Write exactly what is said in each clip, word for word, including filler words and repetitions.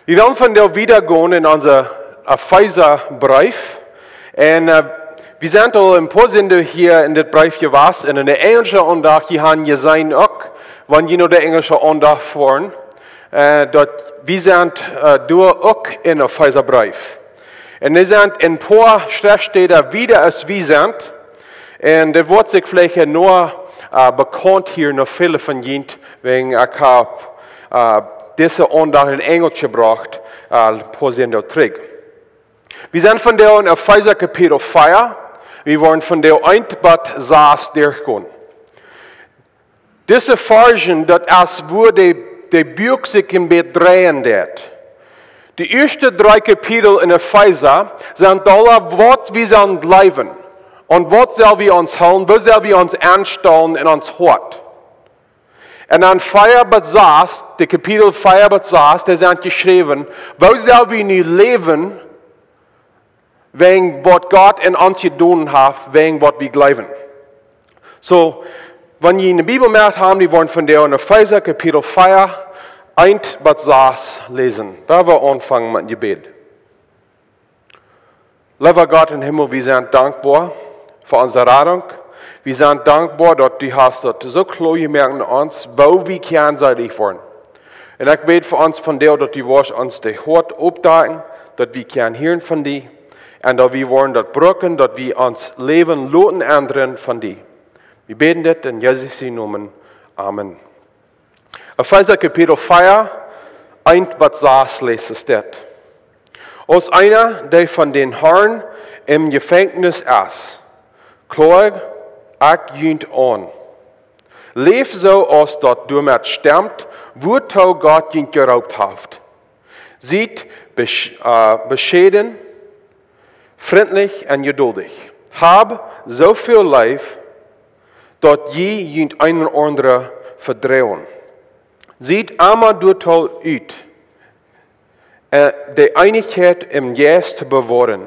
Wie wellen vondoag wieda gonen en onse Efeesa Breef. Un wie sent aul een poa Sindach hia en dit Breef jewast. Un en de enjelsche Aundacht, jie han jeseenen uk, wan jie no de enjelsche Aundacht foaren, daut wie sent doa uk en Efeesa Breef. Un dee sent en poa Schreftstäden wieda aus wie sent. Un dee woat sikj veleicht noch bekaunt hia no väle von junt, wäajen ekj hab dise Aundacht en Enjelsch jebrocht, poa Sindach trigj. Wie sent vondoag en Efeesa Kapitel vea. Wie woaren vondoag eent bat sas derchgonen. Dise Varschen, daut es wua de Buak sikj een bät dreien deit. De ieeschte dree Kapitel en Efeesa sent aula waut wie sellen jleewen. Un waut sell wie ons hoolen, woo sell wie ons aunstalen en ons Hoat. Un dan vea bat sas, de Kapitel vea bat sas, dee sent jeschräwen, woo sell wie nu läwen, wäajen waut Gott en ons jedonen haft, wäajen waut wie jleewen. Soo, wan jie ne Bibel met han, wie woaren vondoag en Efeesa Kapitel vea, eent bat sas läsen. Lot ons aunfangen met een Jebäd. Leewa Gott em Himmel, wie sent dankboa fa onse Radunk. Wie sent dankboa daut du hast daut soo kloa jemoakt aun ons, woo wie kjennen seelich woaren. Un ekj bäd fa ons vondoag daut du woascht ons de Hoat opdakjen, daut wie kjennen hieren von die. Un daut wie woaren daut brucken, daut wie ons Läwen loten endren von die. Wie bäden dit en Jesus sien Nomen. Amen. Efeesa Kapitel vea, eent bat sas läst et dit. Aus eena, dee von dän Harn em Jefenkjnis es, kloag ekj junt aun: Läft soo aus daut doamet stemt, wuatoo Gott junt jeroopt haft. Siet beschäden, frintlich un jeduldich. Hab soo väl leef, daut jie junt eena dän aundren vedroagen. Siet emma doatoo ut, de Eenichkjeit em Jeist to bewoaren,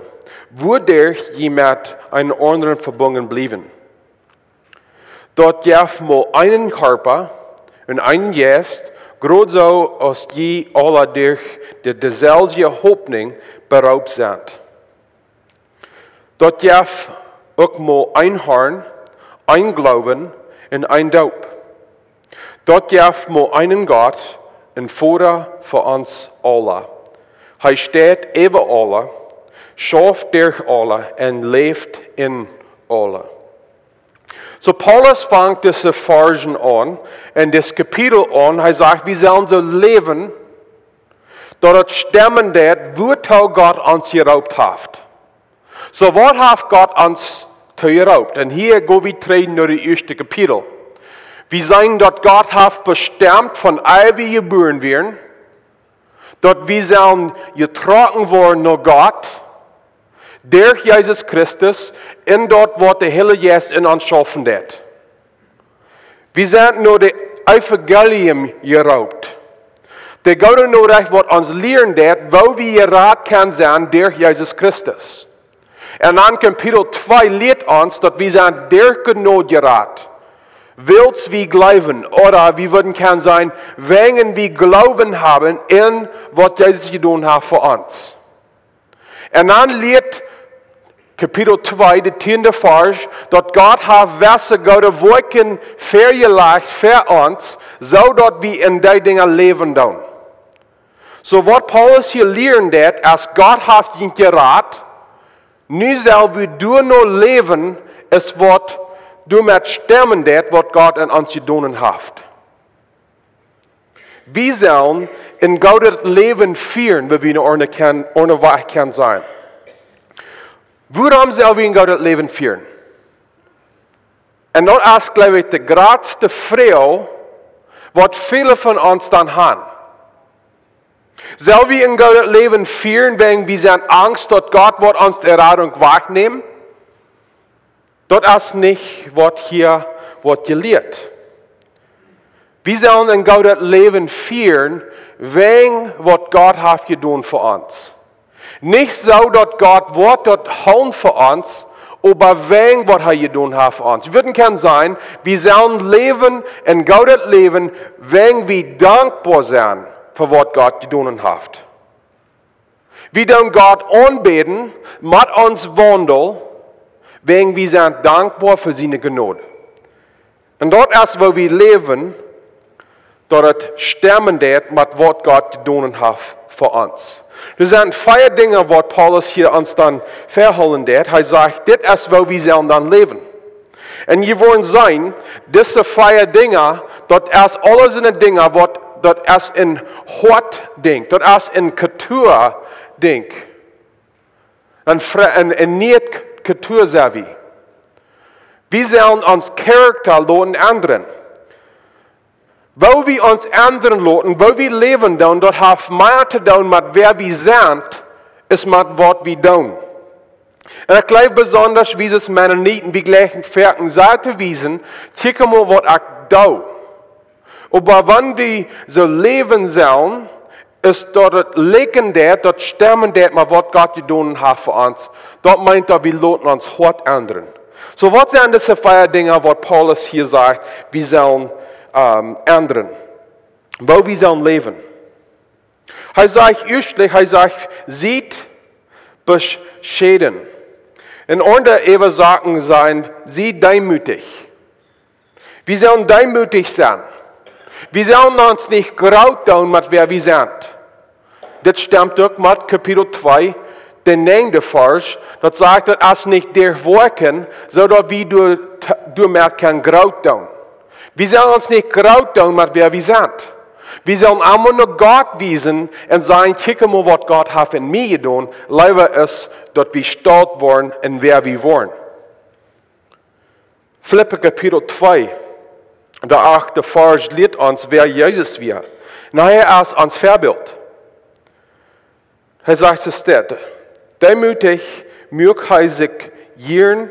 wuaderch jie met eena dän aundren vebungen bliewen. Daut jeft mau eenen Kjarpa un eenen Jeist, krakjt soo aus jie aula derch de, deselwje Hopninj beroopt sent. Daut jeft uk mau een Harn, een Gloowen un een Doop. Daut jeft mau eenen Gott un Voda fa ons aula. Hee steit äwa aula, schauft derch aula un läft en aula. Soo Paulus fangt dise Varschen aun, en dit Kapitel aun, hee sajcht, wie sellen soo läwen, daut et stemmen deit, wuatoo Gott ons jeroopt haft. Soo, waut haft Gott ons too jeroopt? Un hia go wie trigj no de ieeschte Kapitel. Wie seenen daut Gott haft bestemt von ea wie jebuaren wieren, daut wie sellen jetrocken woaren no Gott, derch Jesus Christus, en daut waut de Heilje Jeist en ons schaufen deit. Wie sent no daut Evangelium jeroopt. De goode Norecht waut ons lieren deit, woo wie jerat kjennen sennen derch Jesus Christus. Un dan Kapitel twee lieet ons daut wie sent derch Jnod jerat, wiels wie jleewen, ooda wie wudden kjennen sajen, wäajen wie Gloowen haben en waut Jesus jedonen haft fa ons. Un dan lieet Kapitel twee, de tieende Varsch, daut Gott haft jewesse goode Woakjen väajelajcht fa ons, soo daut wie en dee Dinja läwen doonen. Soo waut Paulus hia lieren deit, es Gott haft junt jerat, nu sell wie doano läwen, es waut doamet stemmen deit, waut Gott en ons jedonen haft. Wie sellen een goodet Läwen fieren, woo wie en Ordnunk kjennen, Ordnunk kjennen sennen. Wuarom sell wie een goodet Läwen fieren? Un daut es, jleew ekj, de jratste Froag, waut väle von ons dan han. Sell wie een goodet Läwen fieren, wäajen wie sent angst, daut Gott woat ons de Radunk wajchnämen? Daut es nich, waut hia woat jelieet. Wie sellen een goodet Läwen fieren, wäajen waut Gott haft jedonen fa ons. Nich soo, daut Gott woat daut hoolen fa ons, oba wäajen waut hee jedonen haft fa ons. Wie wudden kjennen sajen, wie sellen läwen, een goodet Läwen, wäajen wie dankboa sent fa waut Gott jedonen haft. Wie doonen Gott aunbäden met ons Waundel, wäajen wie sent dankboa fa siene Jnod. Un daut es, woo wie läwen, daut et stemmen deit met waut Gott jedonen haft fa ons. Doa sent vea Dinja, waut Paulus hia ons dan vehoolen deit. Hee sajcht, dit es, woo wie sellen dan läwen. Un jie woaren seenen, dise vea Dinja, daut es aules en Dinja, waut, daut es en Hoat Dinkj, daut es en Kultua Dinkj. En, fre- en, en niee Kultua sent wie. Wie sellen ons Charakter loten endren. Woo wie ons endren loten, woo wie läwen doonen, daut haft mea to doonen met wäa wie sent, aus met waut wie doonen. Un ekj jleew besonda, wie aus Mennoniten, wie jlikjen foaken sea to wiesen, kjikj mol, waut ekj doo. Oba wan wie soo läwen sellen, es daut et likjen deit, daut stemmen deit met waut Gott jedonen haft fa ons. Daut meent, daut wie loten ons Hoat endren. Soo, waut sent dise vea Dinja, waut Paulus hia sajcht, wie sellen, ähm, endren? Woo wie sellen läwen? Hee sajcht ieeschtlich, hee sajcht, siet bescheiden. En aundre Äwasaten sajen, sie deemootich. Wie sellen deemootich sennen. Wie sellen ons nich groot doonen met wäa wie sent. Dit stemt uk met Kapitel twee, de näajende Varsch. Daut sajcht, daut es nich derch Woakjen, soo daut wie doa, doamet kjennen groot doonen. Wie sellen ons nich groot doonen met wäa wie sent. Wie sellen aulemol no Gott wiesen un sajen, kjikj mol, waut Gott haft en mie jedonen. Leewa es, daut wie stolt woaren en wäa wie woaren. Filippa Kapitel twee, de achte Varsch lieet ons, wäa Jesus wia. Un hee es ons Väabilt. Hee sajcht, es dit: Deemootich muak hee sikj jieren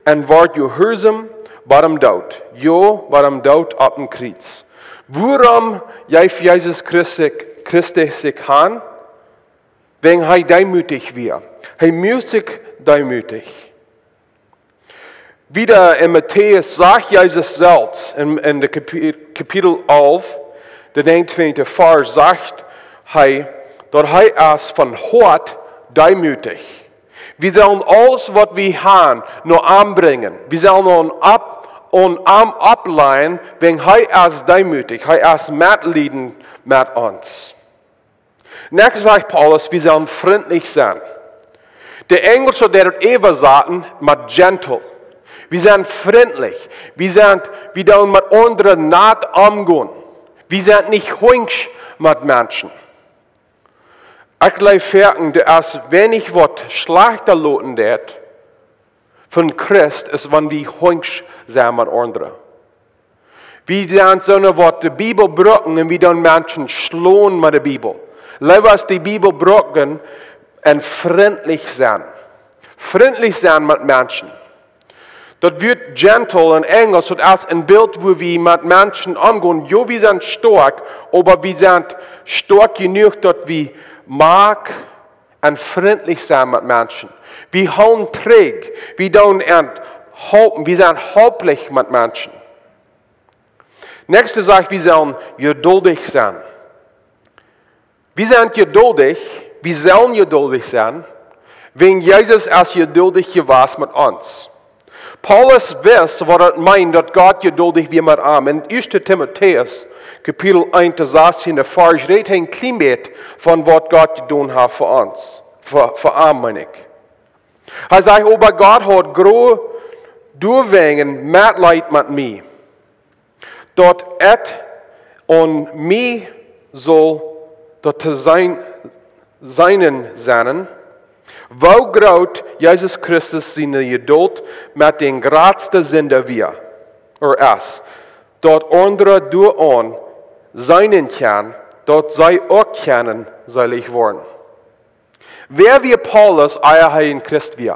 un wort jehuarsom bat dän Doot. Jo, bat dän Doot opp dän Kjriez. Wuarom jeef Jesus Christus, Christus sikj han? Wäajen hee deemootich wia. Hee muak sikj deemootich. Wieda en Matäus sajcht Jesus selfst en, en de Kapi-, Kapitel alf, de näajentwintichste Varsch, sajcht hee, daut hee es von Hoat deemootich. Wie sellen aules, waut wie han, no am brinjen. Wie sellen aun opp, aun am oppläajen, wäajen hee es deemootich. Hee es metliedent met ons. Näakjstet sajcht Paulus, wie sellen frintlich sennen. De Enjelsche, dee daut äwasaten met gentle. Wie sent frintlich. Wie sent, wie doonen met aundre nat omgonen. Wie sent nich hunjsch met Menschen. Ekj jleew foaken, doa es weinich, waut schlajchta loten deit von Christ, es wan wie hunjsch sent met aundre. Wie sent soone, waut de Bibel brucken un wie doonen Menschen schlonen met de Bibel. Leewa es de Bibel brucken un frintlich sennen. Frintlich sennen met Menschen. Daut Wuat gentle en Enjelsch, daut es een Bilt, woo wie met Menschen omgonen. Jo, wie sent stoakj, oba wie sent stoakj jenuach, daut wie moakj un frintlich sennen met Menschen. Wie hoolen trigj, wie doonen an halpen, wie sent halplich met Menschen. Näakjstet sajcht, wie sellen jeduldich sennen. Wie sent jeduldich, wie sellen jeduldich sennen, wäajen Jesus es jeduldich jewast met ons. Paulus wist, waut daut meent, daut Gott jeduldich wia met am. En ieeschte Timotäus, Kapitel eent, de sastieende Varsch, rät hee een kjlien bät von waut Gott jedonen haft fa ons, fa, fa am, meen ekj. Hee sajcht, oba Gott haud groot doawäajen Metleet met mie, daut et aun mie sull daut to seenen, seenen sennen, woo groot Jesus Christus siene Jedult met dän jratsten Sinda wia, ooda es, daut aundre doaraun seenen kjennen, daut see uk kjennen seelich woaren. Wäa wia Paulus, ea hee een Christ wia?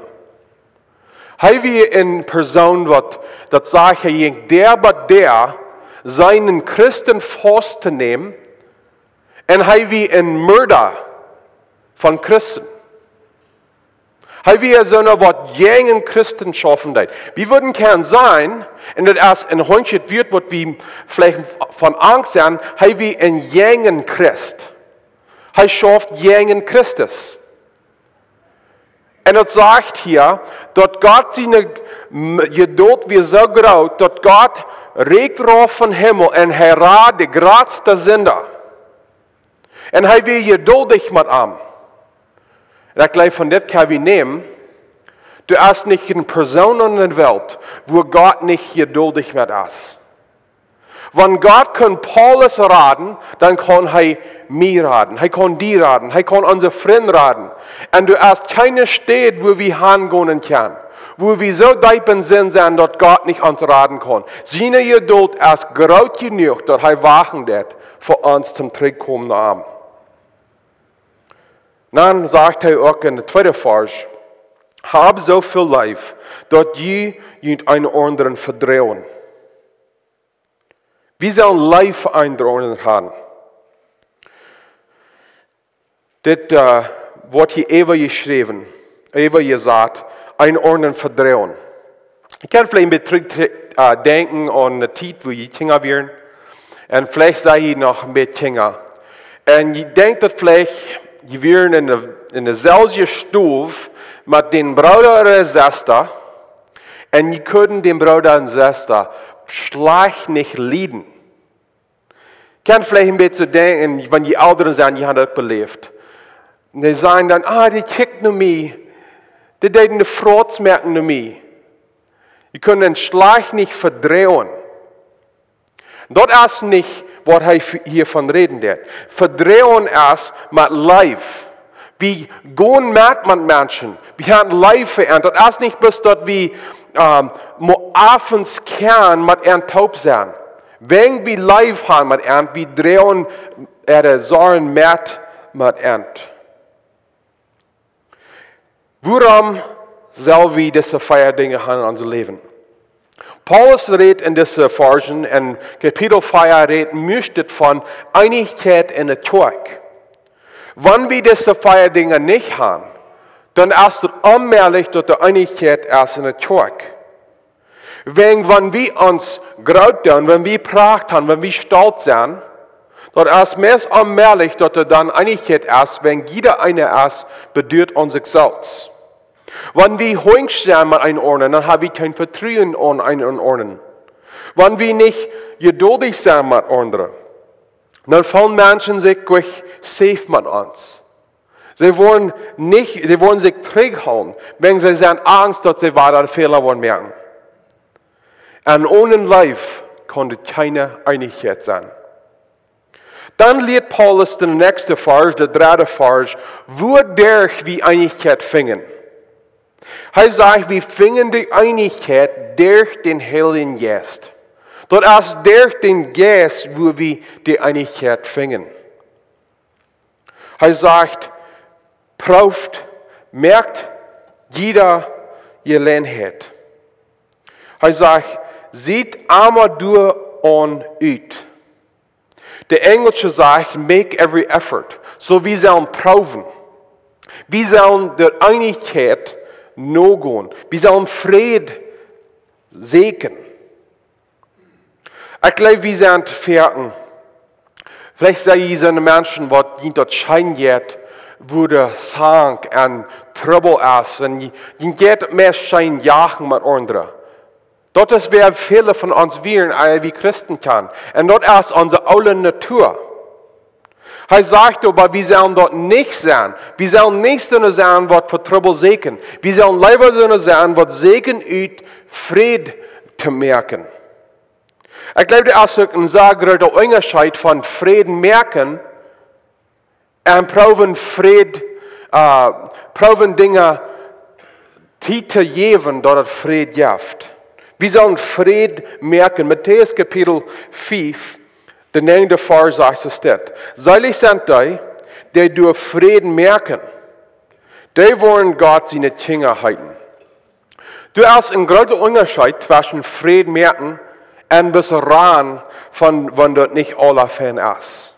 Hee wia eene Persoon, waut, daut sajcht, hee jinkj Doag bie Doag siene Christen faust to nämen, un hee wia een Mörda von Christen. Hee wia soona, waut jäajen Christen schaufen deed. Wie wudden kjennen sajen, un daut es een hunjschet Wuat, waut wie veleicht von Angst sent, hee wia een jäajen Christ. Hee schauft jäajen Christus. Un daut sajcht hia, daut Gott siene M-, Jedult wia soo groot, daut Gott rieekjt rauf vom Himmel un hee rad de jratste Sinda. Un hee wia jeduldich met am. Un ekj jleew, von dit kjenn wie nämen, doa es nich eene Persoon en de Welt, wua Gott nich jeduldich met es. Wan Gott kunn Paulus raden, dan kunn hee mie raden. Hee kunn die raden. Hee kunn onse Frind raden. Un doa es kjeene Städ, wua wie hangonen kjennen, wua wie soo deep en Sind sent, daut Gott nich ons raden kaun. Siene Jedult es groot jenuach, daut hee wachten deit fa ons toom trigjkomen no am. Dan sajcht hee uk en de tweede Varsch: "Hab soo väl leef, daut jie junt eenen aundren vedroagen." Wie sellen leef eenen aundren haben. Dit, äh, woat hia äwa jeschräwen, äwa jesajcht, eenen aundren vedroagen. Jie kjennen veleicht een bät trigj, äh, denkjen aun de Tiet, wua jie Kjinja wieren. Un veleicht sent jie noch een bät Kjinja. Un jie denkjen daut veleicht, jie wieren en de, en deselwje Stow met dän Brooda ooda Sesta. Un jie kunnen dän Brooda un Sesta schlajcht nich lieden. Kjenn veleicht een bät denkjen, wan jie Elren sent, jie haben daut beläft. Un dee sajen dan: "Ah, dee kjikjt no mie. Dee deed eene Frots moaken no mie." Jie kunnen schlajcht nich vedroagen. Daut es nich, waut hee f-, hia von räden deit. Vedroagen es met leef. Wie gonen met, met Menschen. Wie haben leef fa an. Daut es nich bloos daut wie, ähm, mau aufenskjennen met an toop sent. Wan wie leef haben met an, wie droagen äare Sorjen met, met an. Wuarom sell wie dise vea Dinja haben en ons Läwen? Paulus rät en dise Varschen, en Kapitel vea rät hee meist von Eenichkjeit en de Kjoakj. Wan wie dise vea Dinja nich haben, dan es et onmäajlich, daut doa Eenichkjeit es en de Kjoakj. Wäajen wan wie ons groot doonen, wan wie Pracht haben, wan wie stolt sent, daut es meist onmäajlich, daut doa dan Eenichkjeit es, wäajen jieda eena es beduat aun sikj selfst. Wan wie hunjsch sent met eenen aundren, dan hab wie kjeen Vetruen aun eenen aundren. Wan wie nich jeduldich sent met aundre, dan feelen Menschen sikj nich safe met ons. See woaren nich, see woaren sikj trigjhoolen, wäajen see sent angst, daut see wada Fäla woaren moaken. Un onen leef kaun doa kjeene Eenichkjeit sennen. Dan lieet Paulus en dän näakjsten Varsch, dän dredden Varsch, wuaderch wie Eenichkjeit finjen. Hee sajcht, wie finjen de Eenichkjeit derch dän Heiljen Jeist. Daut es derch dän Jeist, wua wie de Eenichkjeit finjen. Hee sajcht, prooft, moakt jiede Jeläajenheit. Hee sajcht, siet emma doaraun ut. De Enjelsche sajcht, make every effort. Soo, wie sellen proowen. Wie sellen de Eenichkjeit nogonen. Wie sellen Fräd sieekjen. Ekj jleew, wie sent foaken, veleicht sent jie soone Menschen, waut junt daut scheen jeit, wua de Zank un Trubbel es, un jie, jie jeit meist scheen jachen met aundre. Daut es, woo väle von ons wieren, ea wie Christen sent. Un daut es onse oole Natua. Hee sajcht oba, wie sellen daut nich sennen. Wie sellen nich soone sennen, waut fa Trubbel sieekjen. Wie sellen leewa soone sennen, waut sieekjen ut Fräd to moaken. Ekj jleew, doa es uk een sea groota Unjascheet von Fräd moaken un proowen Fräd, äh, proowen Dinja Tiet to jäwen, daut et Fräd jeft. Wie sellen Fräd moaken. Matäus Kapitel fief, dän näajenden Varsch sajcht et dit: "Seelich sent dee, dee doa Fräd moaken. Dee woaren Gott siene Kjinja heeten." Doa es een groota Unjascheet tweschen Fräd moaken un bloos rannen von, wan daut nich aula fein es.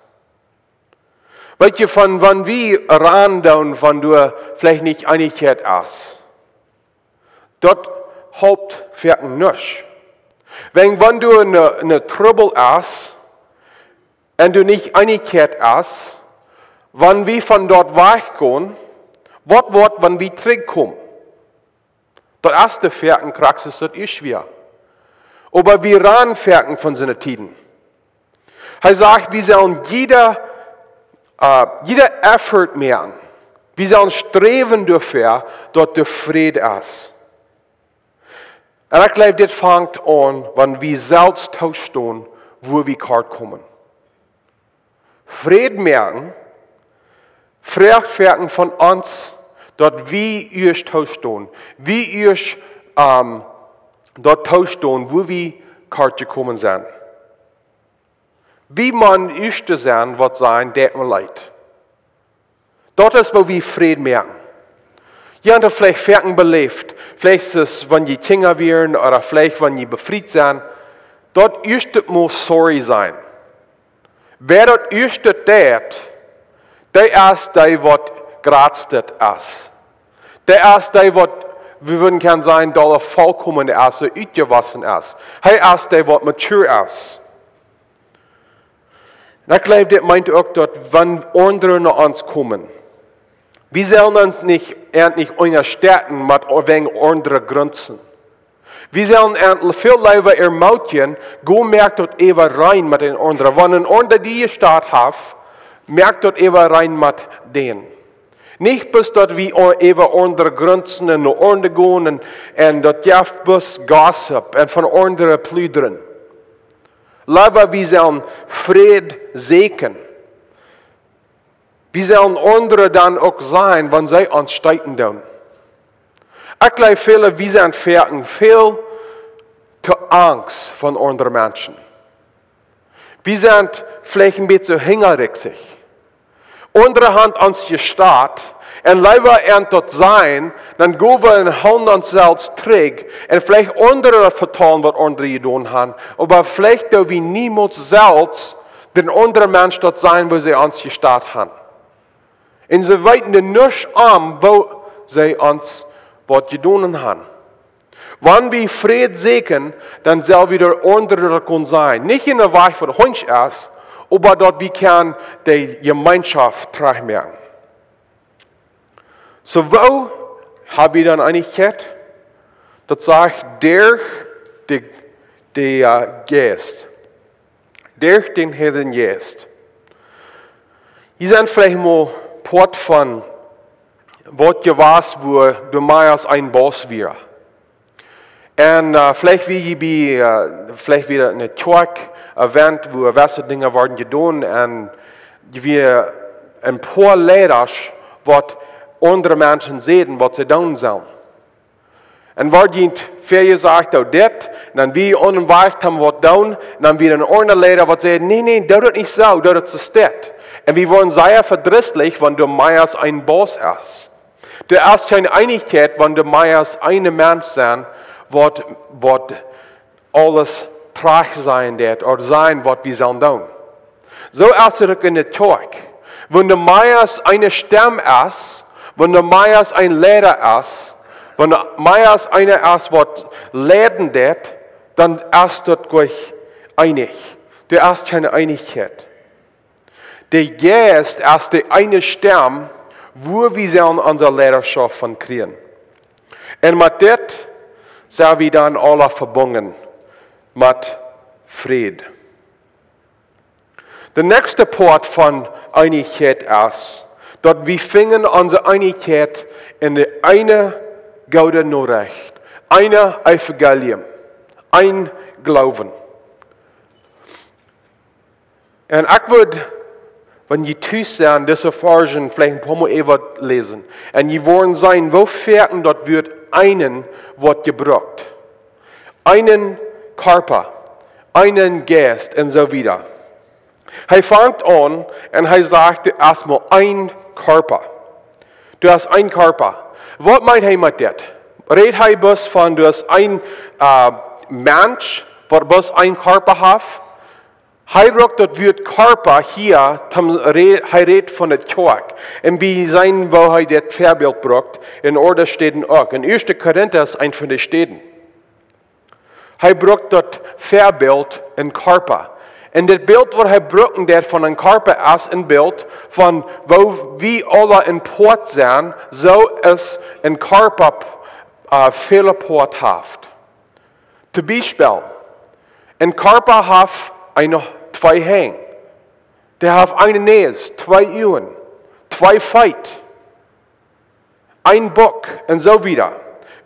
Weet jie, von wan wie rannen doonen, wan doa veleicht nich Eenichkjeit es, daut halpt foaken nuscht. Wäajen wan doa een, een Trubbel es un doa nich Eenichkjeit es, wan wie von doa wajchgonen, Waut woat, wan wie trigjkomen? Daut es de Werkjen, Praxis, daut es schwoa. Oba wie rannen Werkjen von siene Tieden. Hee sajcht, wie sellen jieda, äh, jieda Effort moaken. Wie sellen sträwen doafäa, daut doa Fräd es. Un ekj jleew, dit fangt aun, wan wie selfst toostonen, wua wie kort komen. Fräd moaken, Fräd moaken von ons, daut wie ieescht toostonen. Wie ieescht, ähm, daut toostonen, wua wie kort jekomen sent. Wie motten ieescht sennen, waut sajen, deit mie leet. Daut es, wua wie Fräd moaken. Jie haben daut veleicht foaken beläft. Veleicht es, wan jie Kjinja wieren, ooda veleicht, wan jie befriet sent. Daut ieeschte mott sorry sennen. Wäa daut ieeschte deit, dee es dee, waut jratstet es. Dee es dee, waut, wie wudden kjennen sajen, dolla volkomen es, soo utjewossen es. Hee es dee, waut mature es. Un ekj jleew, dit meent uk, daut wan aundre no ons komen, wie sellen ons nich, an nich unjastetten met wäajen aundre Grunden. Wie sellen an väl leewa ermutigen, go moak daut äwareen met dän aundren. Wan een aundra die jestat haft, moak daut äwareen met dän. Nich bloos daut wie o-, äwa aundre Grunden un no aundre gonen un, un daut jeft bloos Gossip un von aundre pludren. Leewa wie sellen Fräd sieekjen. Wie sellen aundre dan uk seenen, wan see ons steeten doonen. Ekj jleew, väle, wie sent foaken väl too angst von aundre Menschen. Wie sent veleicht een bät hinjarichsich. Aundre haben ons jestat, un leewa an daut seenen, dan go wie un hoolen ons selfst trigj, un veleicht aundre vetalen, waut aundre jedonen haben, oba veleicht doo wie niemols selfst dän aundren Mensch daut seenen, wua see ons jestat haben. Un see weeten nuscht om, wua see ons waut jedonen haben. Wan wie Fräd sieekjen, dan sell wie daut aundre daut kjennen seenen. Nich en een Wajch, waut hunjsch es, oba daut wie kjennen de Jemeenschoft trajchtmoaken. Soo, woo hab wie dan Eenichkjeit? Daut sajcht, derch de, de, äh, Jeist. Derch dän Heiljen Jeist. Jie sent veleicht mol Poat von waut jewast, wua doa mea aus een Boss wia. Un, äh, veleicht wia jie bie, äh, veleicht wia daut een Kjoakj-Event, wua jewesse Dinja worden jedonen, un doa wieren een poa Leidasch, waut aundre Menschen säden, waut see doonen sellen. Un wort junt väajesajcht, doo dit, un dan wia jie aun dän Wajch, dan waut doonen, un dan wia een aundra Leida, waut säd, nä, nä, doo daut nich soo, doo daut soo steit. Un wie worden sea vedrisslich, wan doa mea aus een Boss es. Doa es kjeene Eenichkjeit, wan doa mea aus een Mensch sent, waut, waut aules trajcht sajen deit, ooda sajen, waut wie sellen doonen. Soo es et uk en de Kjoakj. Wan doa mea aus eene Stemm es, wan doa mea aus een Leida es, wan doa mea aus eena es, waut leiden deit, dan es daut nich eenich. Doa es kjeene Eenichkjeit. De Jeist es de eene Stemm, wua wie sellen onse Leidaschoft von kjrieen. Un met dit sent wie dan aula vebungen met Fräd. De näakjste Poat von Eenichkjeit es, daut wie finjen onse Eenichkjeit en de eene goode Norecht, een Evangelium, een Gloowen. Un ekj wudd, wan jie tus sent, dise Varsch veleicht een poa mol äwa läsen. Un jie woaren seenen, woo foaken daut Wuat eenen woat jebrukt. Eenen Kjarpa, eenen Jeist un soo wieda. Hee fangt aun un hee sajcht, doa es mau een Kjarpa. Doa es een Kjarpa. Waut meent hee met dit? Rät hee bloos von, doa es een, äh, Mensch, waut bloos een Kjarpa haft? Hee brukt daut Wuat Kjarpa hia, toom re-, hee rät von de Kjoakj. Un wie seenen, woo hee dit Väabilt brukt, en aundre Städen uk. En Ieeschte Korinta es eent von de Städen. Hee brukt daut Väabilt en Kjarpa. Un dit Bilt, waut hee brukt, daut von een Kjarpa, es een Bilt von woo wie aula een Poat sent, soo aus een Kjarpa, äh, väle Poat haft. Toom Biespel, een Kjarpa haft eene, twee Henj. Dee haft eene Näs, twee Uagen, twee Feet, een Buck un soo wieda.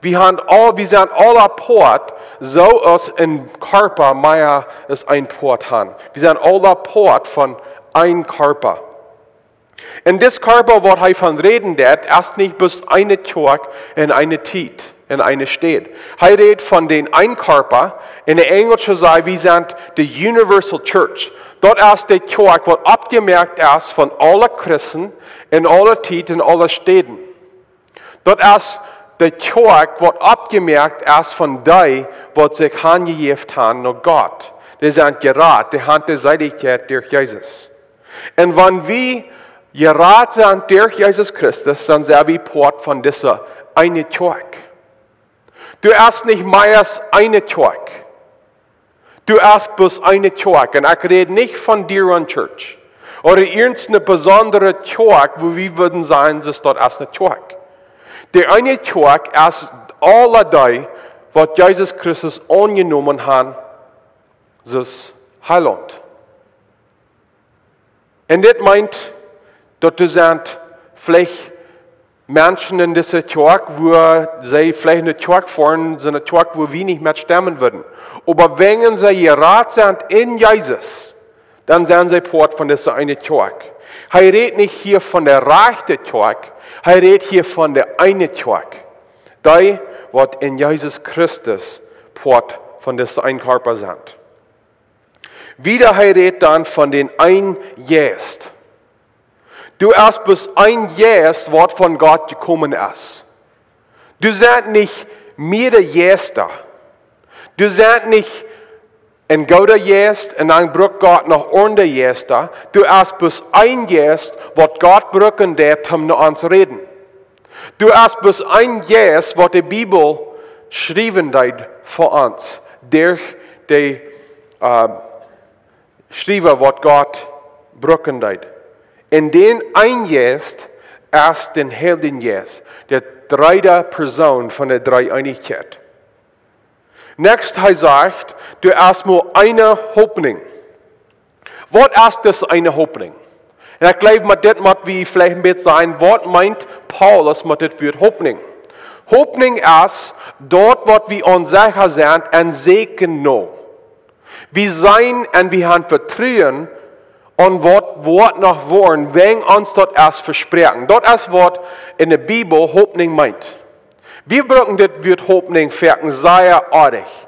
Wie han aul, wie sent aula Poat, soo aus een Kjarpa mea aus een Poat han. Wie sent aula Poat von een Kjarpa. Un dit Kjarpa, waut hee von räden deit, es nich bloos eene Kjoakj en eene Tiet, en eene Städ. Hee rät von dän een Kjarpa, en de Enjelsche sajcht, wie sent de Universal Church. Daut es de Kjoakj, waut oppjemoakt es von aule Christen, en aule Tiet, en aule Städen. Daut es de Kjoakj, waut oppjemoakt es von dee, waut sikj hanjejäft han no Gott. Dee sent jerat, dee han de Seelichkjeit derch Jesus. Un wan wie jerat sent derch Jesus Christus, dan sent wie Poat von dise eene Kjoakj. Doa es nich mea aus eene Kjoakj. Doa es bloos eene Kjoakj. Un ekj räd nich von Deron Church. Ooda irjent eene besondre Kjoakj, woo wie wudden sajen, daut es eene Kjoakj. De eene Kjoakj es aule dee, waut Jesus Christus aunjenomen han, aus Heilaunt. Un dit meent, daut doa sent veleicht Menschen en dise Kjoakj, woo see veleicht eene Kjoakj foaren, soo eene Kjoakj, woo wie nich met stemmen wudden. Oba wan see jerat sent en Jesus, dan sent see Poat von dise eene Kjoakj. Hee rät nich hia von de rajchte Kjoakj, hee rät hia von de eene Kjoakj. Dee, waut en Jesus Christus Poat von dise een Kjarpa sent. Wieda hee rät dan von dän een Jeist. Doa es bloos een Jeist, waut von Gott jekomen es. Doa sent nich mearere Jeista. Doa sent nich een gooda Jeist un dan brukt Gott noch aundre Jeista. Doa es bloos een Jeist, waut Gott brucken deed, om no ons räden. Doa es bloos een Jeist, waut de Bibel schriewen deed fa ons, derch de, äh, Schriewa, waut Gott brucken deed. Un dän een Jeist es dän Heiljen Jeist, de dredde Persoon von de Dreeeenichkjeit. Next, hee sajcht, doa es mau eene Hopninj. Waut es dise eene Hopninj? Un ekj jleew, met dit mott wie veleicht een bät seenen, waut meent Paulus met dit Wuat Hopninj? Hopninj es daut, waut wie onsecha sent un säkjen no. Wie seenen un wie han Vetruen aun waut woat noch woaren, wan ons daut es vespräakjen. Daut es, waut en de Bibel Hopninj meent. Wie brucken dit Wuat Hopninj foaken sea oajch.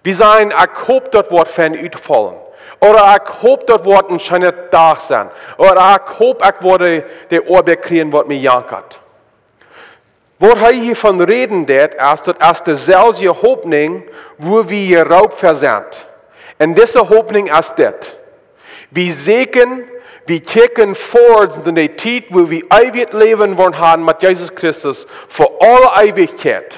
Wie sajen: "Ekj hop, daut woat fein utfaulen." Ooda: "Ekj hop, daut woat een scheena Dach sennen." Ooda: "Ekj hop, ekj woa de, de Oabeit kjrieen, waut mie jankat." Waut hee hia von räden deit, es, daut es deeselwje Hopninj, woo wie jeroopt fa sent. Un dise Hopninj es dit: Wie säkjen, wie kjikjen forward en de Tiet, woo wie eewjet Läwen woaren haben met Jesus Christus fa aule Eewichkjeit.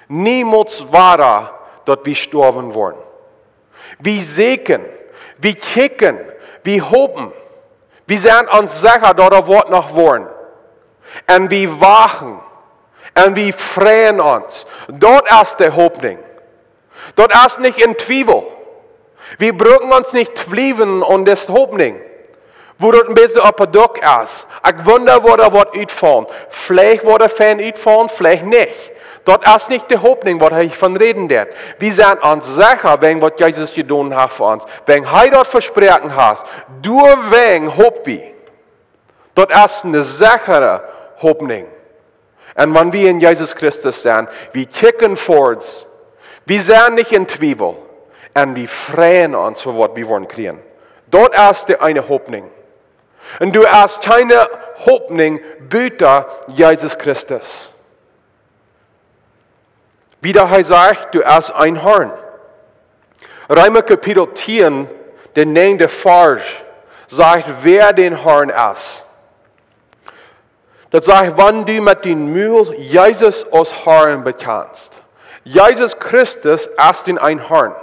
Niemols wada, daut wie stoawen woaren. Wie säkjen, wie kjikjen, wie hopen. Wie sent ons secha, daut doa woat noch woaren. Un wie wachten. Un wie freien ons. Daut es de Hopninj. Daut es nich een Twiewel. Wie brucken ons nich twiewlen aun dise Hopninj. Woo daut een bät opp de Dock es. Ekj wunda, woo daut woat utfaulen. Veleicht woat et fein utfaulen, veleicht nich. Daut es nich de Hopninj, waut hee von räden deit. Wie sent ons secha wäajen waut Jesus jedonen haft fa ons. Wäajen hee daut vesproaken haft. Doawäajen hop wie. Daut es eene sechre Hopninj. Un wan wie en Jesus Christus sent, wie kjikjen forward, wie sent nich en Twiewel, un wie freien ons fa waut wie woaren kjrieen. Daut es de eene Hopninj. Un doa es kjeene Hopninj buta Jesus Christus. Wieda hee sajcht, doa es een Harn. Reema Kapitel tieen, de näajende Varsch, sajcht, wäa dän Harn es. Daut sajcht, wan du met dien Mul Jesus aus Harn bekjanst. Jesus Christus es dän een Harn.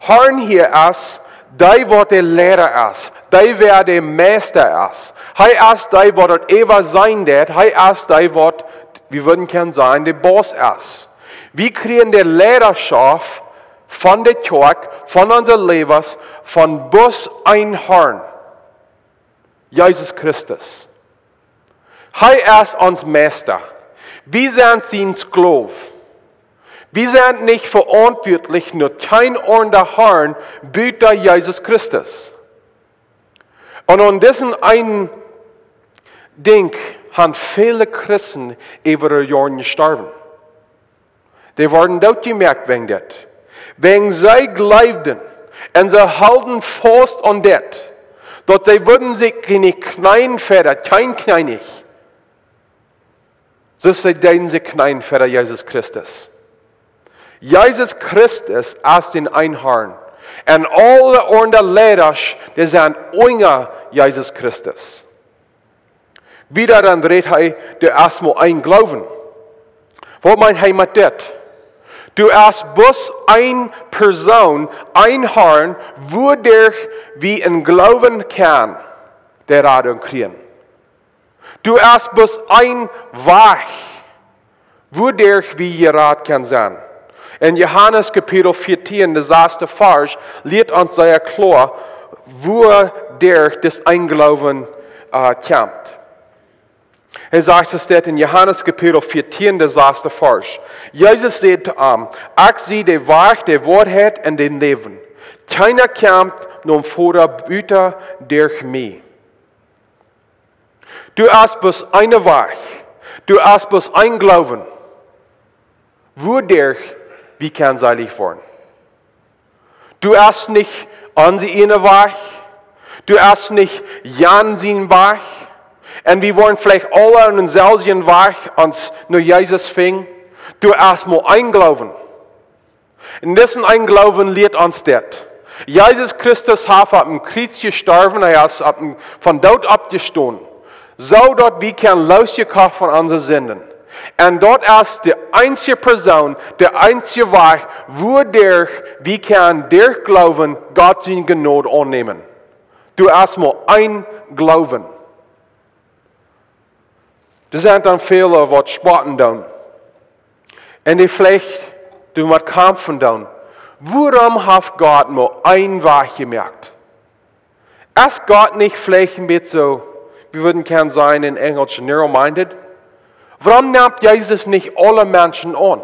Harn hia es dee, waut de Liera es, dee, wäa de Meista es. Hee es dee, waut daut äwa sennen deit. Hee es dee, waut, wie wudden kjennen sajen, de Boss es. Wie kjrieen de Lierarschoft von de Kjoakj, von onse Läwes, von bloos een Harn, Jesus Christus. Hee es ons Meista. Wie sent sien Sklow. Wie sent nich veauntwuatlich no kjeen aundren Harn buta Jesus Christus. Un aun disen eenen Dinkj han väle Christen äwa de Joaren jestorwen. Dee worden dootjemoakt wäajen dit. Wäajen see jleewden un see hilden faust aun dit, daut see wudden sikj nich kjneeen ver kjeen Kjennich, soo aus see deeden sikj kjneeen ver Jesus Christus. Jesus Christus es dän eenen Harn. Un aule aundre Liera, dee sent unja Jesus Christus. Wieda dan rät hee, doa es mau een Gloowen. Waut meent hee met dit? Doa es bloos eene Persoon, een Harn, wuaderch wie em Gloowen kjennen de Radunk kjrieen. Doa es bloos een Wajch, wuaderch wie jerat kjennen sennen. En Johanes Kapitel vieetieen, de sasste Varsch, lieet ons sea kloa, wuaderch dis een Gloowen, äh, kjemt. Hee sajcht, et steit en Johanes Kapitel vieetieen, de sasste Varsch. Jesus säd to am: "Ekj sie de Wajch, de Woarheit un daut Läwen. Kjeena kjemt nom Voda buta derch mie." Doa es bloos een Wajch. Doa es bloos een Gloowen, wuaderch wie kjennen seelich woaren. Doa es nich onse ieejne Wajch. Doa es nich Jan sien Wajch. Un wie woaren veleicht aule aun dänselwjen Wajch ons no Jesus finjen. Doa es mau een Gloowen. Un disen eenen Gloowen lieet ons dit. Jesus Christus haft aum Kjriez jestorwen, hee es opp dän, vom Doot oppjestonen, soo daut wie kjennen loosjekoft von onse Sinden. Un daut es de eensje Persoon, de eensje Wajch, wuaderch wie kjennen derch Gloowen Gott siene Jnod aunnämen. Doa es mau een Gloowen. Doa sent dan väle, waut spotten doonen. Un dee veleicht doamet kjamfen doonen. Wuarom haft Gott mau een Wajch jemoakt? Es Gott nich veleicht een bät soo, wie wudden kjennen sajen en Enjlisch, narrow-minded? Wuarom nemt Jesus nich aule Menschen aun?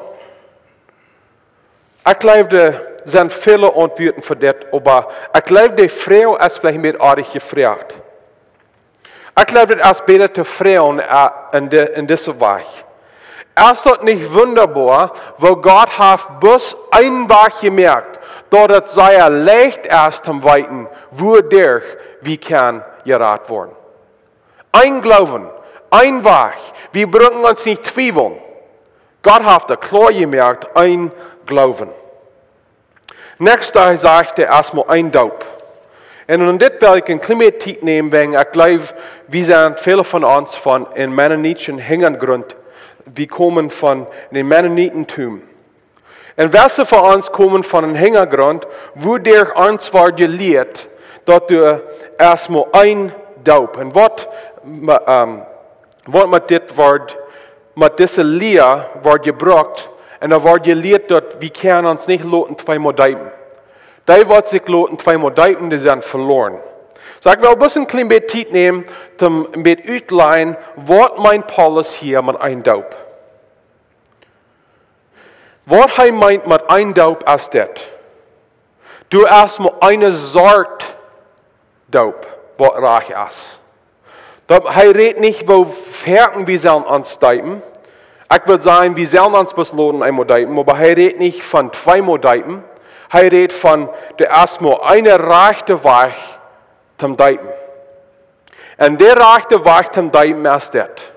Ekj jleew, doa sent väle Auntwuaten fa dit, oba ekj jleew, de Froag es veleicht een bät oajch jefroacht. Ekj jleew, daut es bäta to froagen, äh, en de, en dise Wajch. Es daut nich wundaboa, woo Gott haft bloos een Wajch jemoakt, daut et sea leicht es to weeten, wuaderch wie kjennen jerat woaren? Een Gloowen, een Wajch. Wie brucken ons nich twieweln. Gott haft daut kloa jemoakt, een Gloowen. Next, doa sajcht hee, es mau een Doop. Un om dit well ekj een kjlien bät Tiet nämen, wäajen ekj jleew, wie sent, väle von ons, von een mennonitischen Hinjagrunt. Wie komen von dän Mennonitentum. Un väle von ons komen von een Hinjagrunt, wuaderch ons wort jelieet, daut doa es mau een Doop. Un waut, ma-, ähm, waut met dit wort, met dise Lia wort jebrukt, un doa wort jelieet, daut wie kjennen ons nich loten tweemol deepen. Dee, waut sikj loten tweemol deepen, dee sent veloaren. Soo, ekj well bloos een kjlien bät Tiet nämen, om een bät uttoläajen, waut meent Paulus hia met een Doop. Waut hee meent met een Doop es dit. Doa es mau eene Sort Doop, waut rajcht es. Daut, hee rät nich, woo foaken wie sellen ons deepen. Ekj well sajen, wie sellen ons bloos loten eemol deepen, oba hee rät nich von tweemol deepen. Hee rät von, doa es mau een rajchta Wajch toom deepen. Un de rajchta Wajch toom deepen es dit.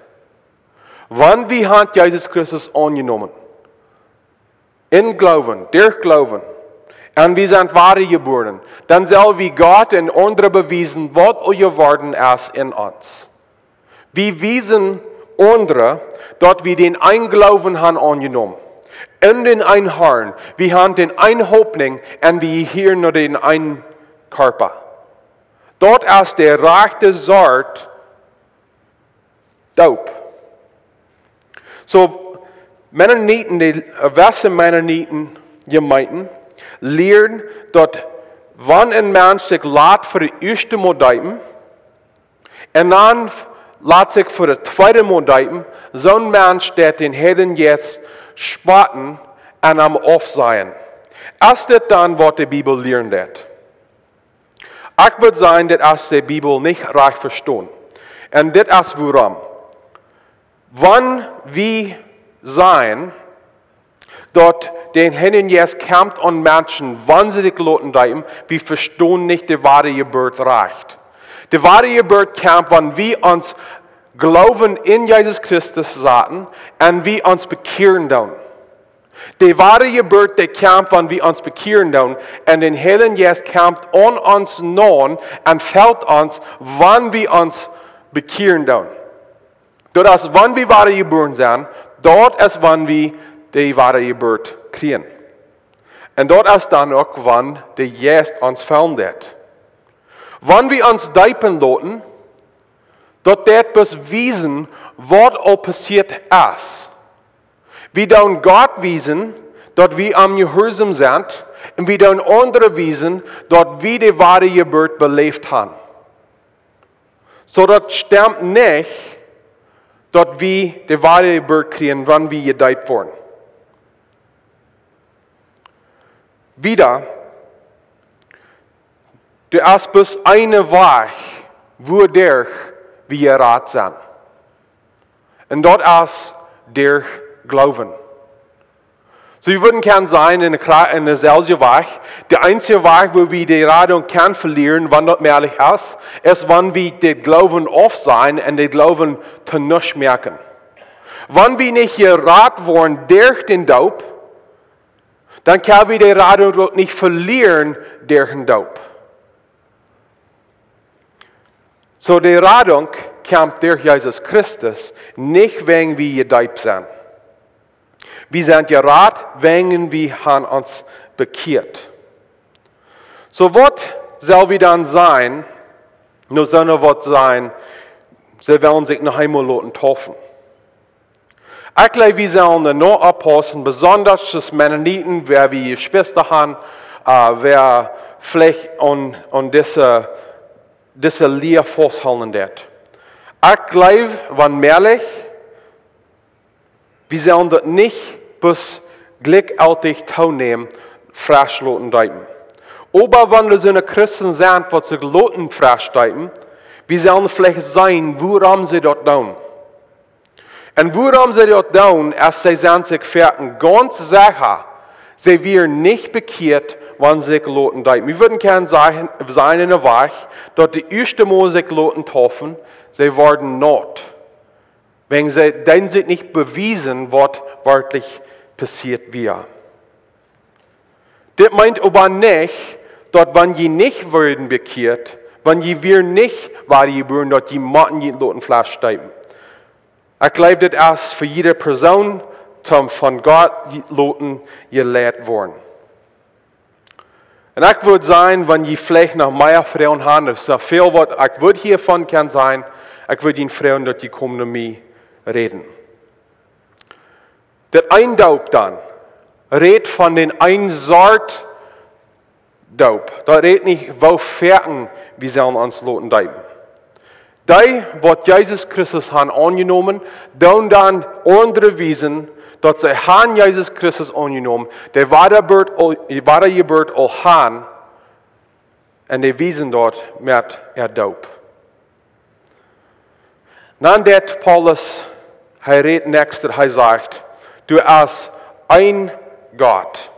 Wan wie han Jesus Christus aunjenomen, em Gloowen, derch Gloowen, un wie sent wadajebuaren, dan sell wie Gott un aundre bewiesen, waut aul jeworden es en ons. Wie wiesen aundre, daut wie dän eenen Gloowen han aunjenomen. En dän eenen Harn, wie haben dän eenen Hopninj un wie hieren no dän eenen Kjarpa. Daut es de rajchte Sort Doop. Soo, Mennoniten, de, äh, wesse Mennoniten, Jemeenten, lieren daut wan een Mensch sikj lat fa daut ieeschte Mol deepen, un dan lat sikj fa daut tweede Mol deepen, soon Mensch deit dän Heiljen Jeist spotten un am aufsajen. Es dit dan waut de Bibel lieren deit? Ekj wudd sajen, dit es de Bibel nich rajcht vestonen. Un dit es wuarom. Wan wie sajen, daut dän Heiljen Jeist kjemt aun Menschen, wan see sikj loten deepen, wie vestonen nich de woare Jeburt rajcht. De woare Jeburt kjemt, wan wie ons Gloowen en Jesus Christus saten un wie ons bekjieren doonen. De woare Jeburt, dee kjemt, wan wie ons bekjieren doonen. Un dän Heiljen Jeist kjemt aun ons naun un felt ons, wan wie ons bekjieren doonen. Daut es, wan wie woare jebuaren sent, daut es, wan wie de woare Jeburt kjrieen. Un daut es dan uk, wan de Jeist ons fellen deit. Wan wie ons deepen loten, daut deit bloos wiesen, waut aul passieet es. Wie doonen Gott wiesen, daut wie am jehuarsom sent, un wie doonen aundre wiesen, daut wie de woare Jeburt beläft haben. Soo daut stemt nich, daut wie de woare Jeburt kjrieen, wan wie jedeept woaren. Wieda, doa es bloos een Wajch, wuaderch wie jerat sent. Un daut es derch Gloowen. Soo, wie wudden kjennen sajen, en de Kra-, en deeselwje Wajch, de eensje Wajch, woo wie de Radunk kjennen velieren, wan daut mäajlich es, es, wan wie dän Gloowen aufsajen un dän Gloowen to nuscht moaken. Wan wie nich jerat woaren derch dän Doop, dan kjenn wie de Radunk uk nich velieren derch dän Doop. Soo, de Radunk kjemt derch Jesus Christus, nich wäajen wie jedeept sent. Wie sent jerat, wäajen wie haben ons bekjieet. Soo, waut sell wie dan sajen, no soone waut sajen, see wellen sikj noch eemol loten deepen? Ekj jleew, wie sellen doa oppaussen, besonda aus Mennoniten, wäa wie Jeschwista haben, äh, wäa veleicht aun, aun dise, dise Lia fausthoolen deit. Ekj jleew, wan mäajlich, wie sellen daut nich bloos jlikjjeltich toonämen, fresch loten deepen. Oba wan doa soone Christen sent, waut sikj loten fresch deepen, wie sellen veleicht seenen, wuarom see daut doonen. Un wuarom see daut doonen, es, see sent sikj foaken gaunz secha, see wieren nich bekjieet, wan see sikj loten deepen. Wie wudden kjennen sajen, sajen en de Wajch, daut de ieeschte Mol sikj loten deepen, see worden naut. Wäajen see deeden sikj nich bewiesen, waut werkjlich passieet wia. Dit meent oba nich, daut wan jie nich worden bekjieet, wan jie wieren nich woare jebuaren, daut jie motten junt loten fresch deepen. Ekj jleew, dit es fa jieda Persoon, toom von Gott loten jeleit woaren. Un ekj wudd sajen, wan jie veleicht noch mea Froagen haben, doa es noch väl waut ekj wudd hia von kjennen sajen, ekj wudd junt froagen, daut jie komen no mie räden. Daut een Doop dan, rät von dän een Sort Doop. Daut rät nich, woo foaken wie sellen ons loten deepen. Dee, waut Jesus Christus haben aunjenomen, doonen dan aundre wiesen, daut see haben Jesus Christus aunjenomen, de Wadajeburt aul, de Wadajeburt aul haben, un dee wiesen daut met äa Doop. Dan deit Paulus, hee rät näakjst, hee sajcht, doa es een Gott.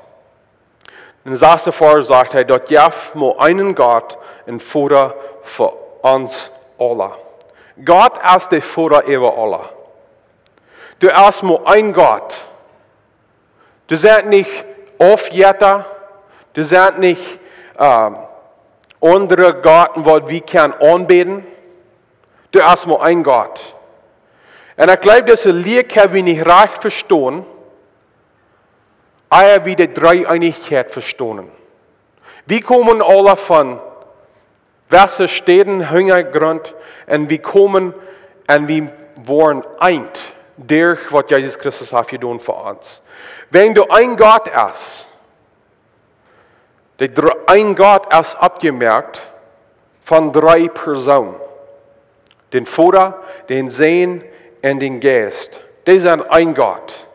En saste Varsch sajcht hee, daut jeft mau eenen Gott un Voda fa ons aula. Gott es de Voda äwa aula. Doa es mau een Gott. Doa sent nich Aufjetta, doa sent nich, ähm, aundre Gotten, waut wie kjennen aunbäden. Doa es mau een Gott. Un ekj jleew, dise Lia kjenn wie nich rajcht vestonen, Ea wie de Dreeeenichkjeit vestonen. Wie komen aula von wesse Städen, Hinjagrunt, un wie komen un wie woaren eent derch waut Jesus Christus haft jedonen fa ons. Wäajen doa een Gott es, de dr-, een Gott es oppjemoakt von dree Persoonen. Dän Voda, dän Sän un dän Jeist. Dee sent een Gott.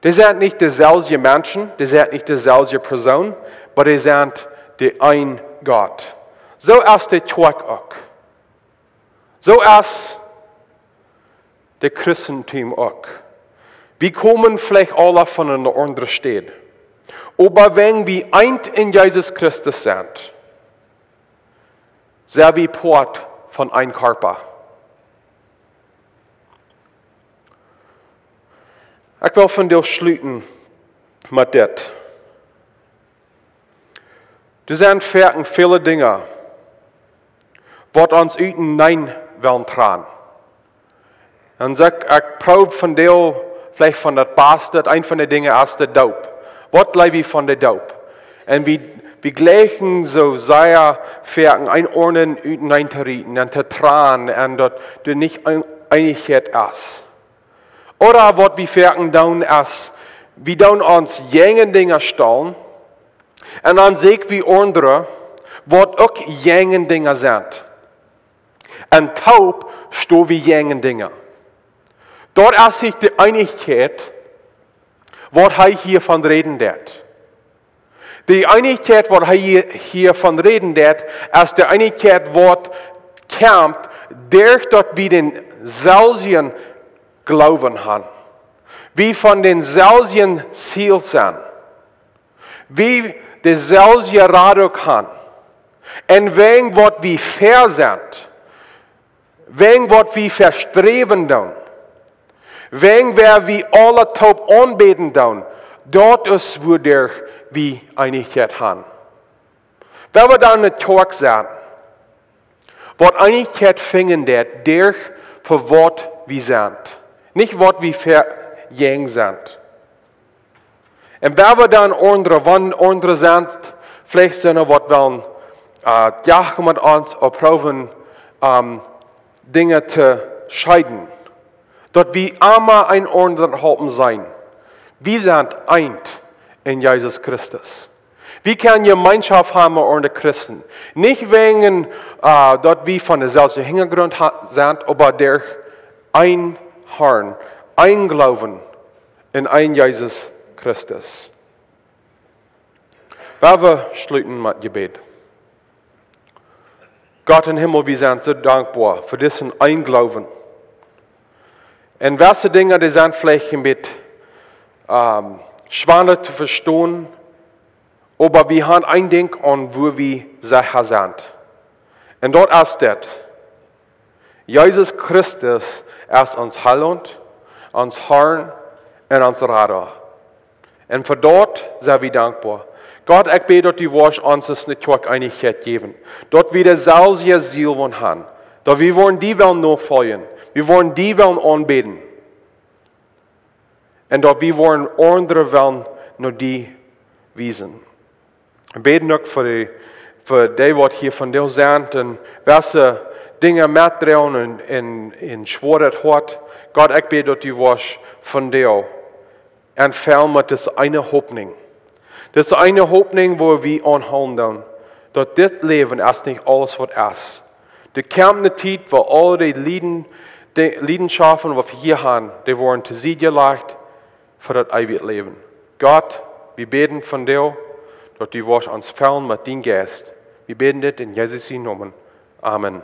Dee sent nich deeselwje Menschen, dee sent nich deeselwje Persoon, oba dee sent de een Gott. Soo es de Kjoakj uk. Soo es de Christentum uk. Wie komen veleicht aula von eene aundre Städ. Oba wäajen wie eent en Jesus Christus sent, sent wie Poat von een Kjarpa. Ekj well vondoag schluten met dit. Doa sent foaken väle Dinja, waut ons uteneen wellen tranen. Un soo ekj, ekj proow vondoag veleicht von daut Baste, daut een von de Dinja es de Doop. Waut jleew wie von de Doop? Un wie, wie jlikjen soo sea foaken een aundren uteneen to rieten un to tranen un daut doa nich een-, Eenichkjeit es. Ooda waut wie foaken doonen es, wie doonen ons jäajen Dinja stalen un dan sieekj wie aundre, waut uk jäajen Dinja sent. Un toop sto wie jäajen Dinja. Daut es nich de Eenichkjeit, waut hee hia von räden deit. De Eenichkjeit, waut hee hia, hia von räden deit, es de Eenichkjeit, waut kjemt derch daut wie dänselwjen Gloowen haben. Wie von dänselwjen Ziel sent. Wie deeselwje Radunk haben. Un wäajen waut wie ver sent. Wäajen waut wie vesträwen doonen. Wäajen wäa wie aula toop aunbäden doonen. Daut es wuaderch wie Eenichkjeit haben. Wan wie dan ne Kjoakj sent, waut Eenichkjeit finjen deit, derch fa waut wie sent. Nich waut wie ver jäajen sent. Un wan wie dan aundre, wan aundre sent, veleicht sent waut wellen, äh, jachen met ons, ooda proowen, ähm, Dinja to scheiden. Daut wie emma een aundren halpen sennen. Wie sent eent en Jesus Christus. Wie kjennen Jemeenschoft haben met aundre Christen. Nich wäajen, äh, daut wie von deeselwje Hinjagrunt ha-, sent, oba derch een Harn, een Gloowen en een Jesus Christus. Wan wie schluten met Jebäd. Gott em Himmel, wie sent soo dankboa fa disen eenen Gloowen. Un wesse Dinja, dee sent veleicht een bät, ähm, schwoa to vestonen, oba wie haben een Dinkj aun, wua wie secha sent. Un daut es dit. Jesus Christus es ons Heilaunt, ons Harn un ons Rada. Un fa daut sent wie dankboa. Gott, ekj bäd, daut du woascht ons ne Kjoakj Eenichkjeit jäwen. Daut wie deeselwje Ziel woaren haben. Daut wie woaren die wellen nofoljen. Wie woaren die wellen aunbäden. Un daut wie woaren aundre wellen no die wiesen. Wie bäden uk fa dee, fa dee waut hia vondoag sent un wesse Dinja metdroagen un, un, un schwoaret Hoat. Gott, ekj bäd, daut du woascht vondoag aunfellen met dise eene Hopninj. Dise eene Hopninj, wua wie aunhoolen doonen, daut dit Läwen es nich aules waut es. Doa kjemt ne Tiet, wua aul dee Lieden, dee Liedenschoften, waut wie hia haben, dee woaren to Sied jelajcht fa daut eewje Läwen. Gott, wie bäden vondoag, daut du woascht ons fellen met dienen Jeist. Wie bäden dit en Jesus sienen Nomen. Amen.